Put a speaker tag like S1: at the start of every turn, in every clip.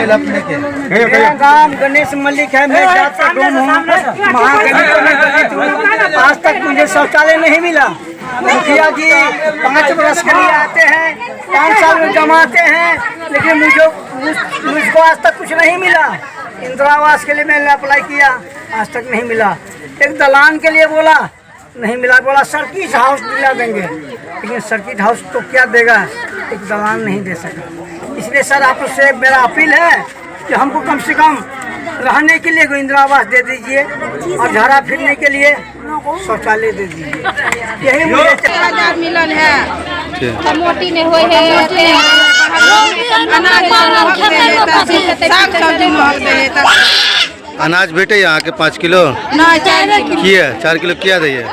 S1: भेल अपने के?
S2: मेरा नाम गणेश मल्लिक है, मैं जात का डोम हूँ, महागणित में दलित हूँ। आज तक मुझे शौचालय नहीं मिला। मुखिया जी 5 वर्ष के लिए आते हैं, 5 साल में जमाते हैं, लेकिन मुझको आज तक कुछ नहीं मिला। इंदिरा आवास के लिए मैंने अप्लाई किया, आज तक नहीं मिला। एक दलान के लिए बोला, नहीं मिला। बोला सर्किट हाउस दिला देंगे, लेकिन सर्किट हाउस तो क्या देगा, एक दलान नहीं दे सका। इसलिए सर आपसे मेरा अपील है कि हमको कम से कम रहने के लिए कोई इंदिरा आवास दे दीजिए और झाड़ा फिरने के लिए शौचालय दे दीजिए। यही मुझे
S3: 1000 मिलल है।
S4: मोटी नहीं होय है,
S3: अनाज महग दे है तऽ साग सब्जी महग दे है तऽ।
S1: अनाज भेटे अहाँके 5 किलो?
S3: नहि, 4 किलो।
S1: किया 4 किलो किया दैये?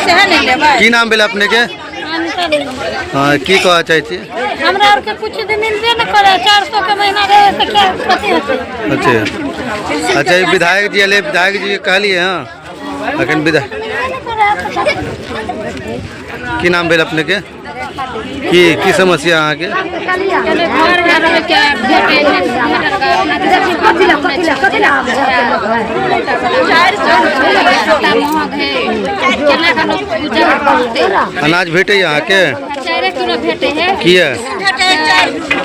S3: सेहे नहि लेबै।
S1: की नाम भेल अपने के? हाँ, की कह चाहै छी?
S4: हमरा आरके कुछ भी मिलबे न करे, 400 के महीना रहे तऽ क्या कथी होतै?
S1: अच्छा अच्छा, ई विधायक जी एलै, विधायक जी के कहलियै? हाँ, अखन विधायक। की नाम भेल अपने के? की की समस्या अहाँके?
S4: घर घर के भेटे 400 महग है, केना के लोग गुजर करतै?
S1: अनाज भेटैए अहाँके?
S4: 4 किलो भेटे है।
S1: किया?
S4: 4 किलो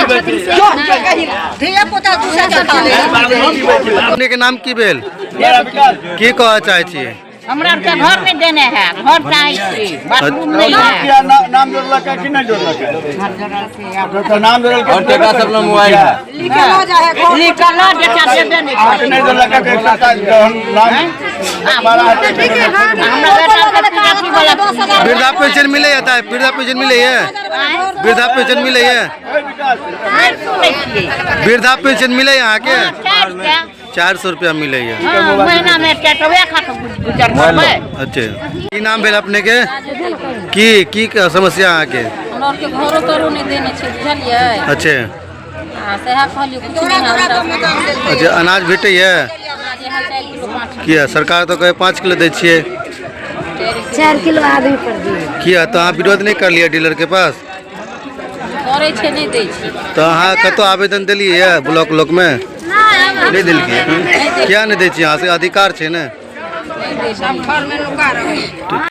S4: भेटे।
S1: अपने के नाम की भेल? की कह चाहै छियै?
S5: हमरा आरके घर नहि देने है, घर चाहै छी, बाथरूम नहि है।
S6: नाम जोड़लक कि नहि जोड़लक? तो नाम जोड़लक
S7: और टका सब लग मोबाइल है।
S5: निकलो बेटा, देबे नहि
S6: अहाँके नहि जोड़लक एक सप्ताह जहन नाम
S5: हमरा बेटा के अथी वाला।
S1: वृद्धा पेंशन मिले है? वृद्धा पेंशन मिले है? वृद्धा पेंशन मिले है?
S5: नहि सुनै छियै।
S1: वृद्धा पेंशन मिले है अहाँके?
S5: 400।
S1: 400 रुपया मिले है।
S5: हँ, महीना मे 1 टा वएह खा कऽ गुजर करबै।
S1: अच्छा, की नाम भेल अपने के? की की समस्या अहाँके?
S4: हमरा आरके घरो तोरो नहि देने छै, बुझलियै?
S1: अच्छा।
S4: आ सएह कहलियै, कुछ नहि है हमरा।
S1: अच्छा, अनाज भेटैए?
S4: 4 किलो 5।
S1: किया? सरकार तऽ कहै 5 किलो दै छियै।
S8: 4 किलो आदमी पर दिए।
S1: किया? तऽ अहाँ विरोध नहि करलियै डीलर के पास?
S4: करै छै, नहि दै छै।
S1: तऽ अहाँ कतौ आवेदन देलियै यऽ? ब्लॉक उलॉक मे नहि देलकै? किया नहि दै छियै? अहाँ सबके अधिकार छै ने।
S4: नहि दै छै।
S3: घर मे नुका रहै।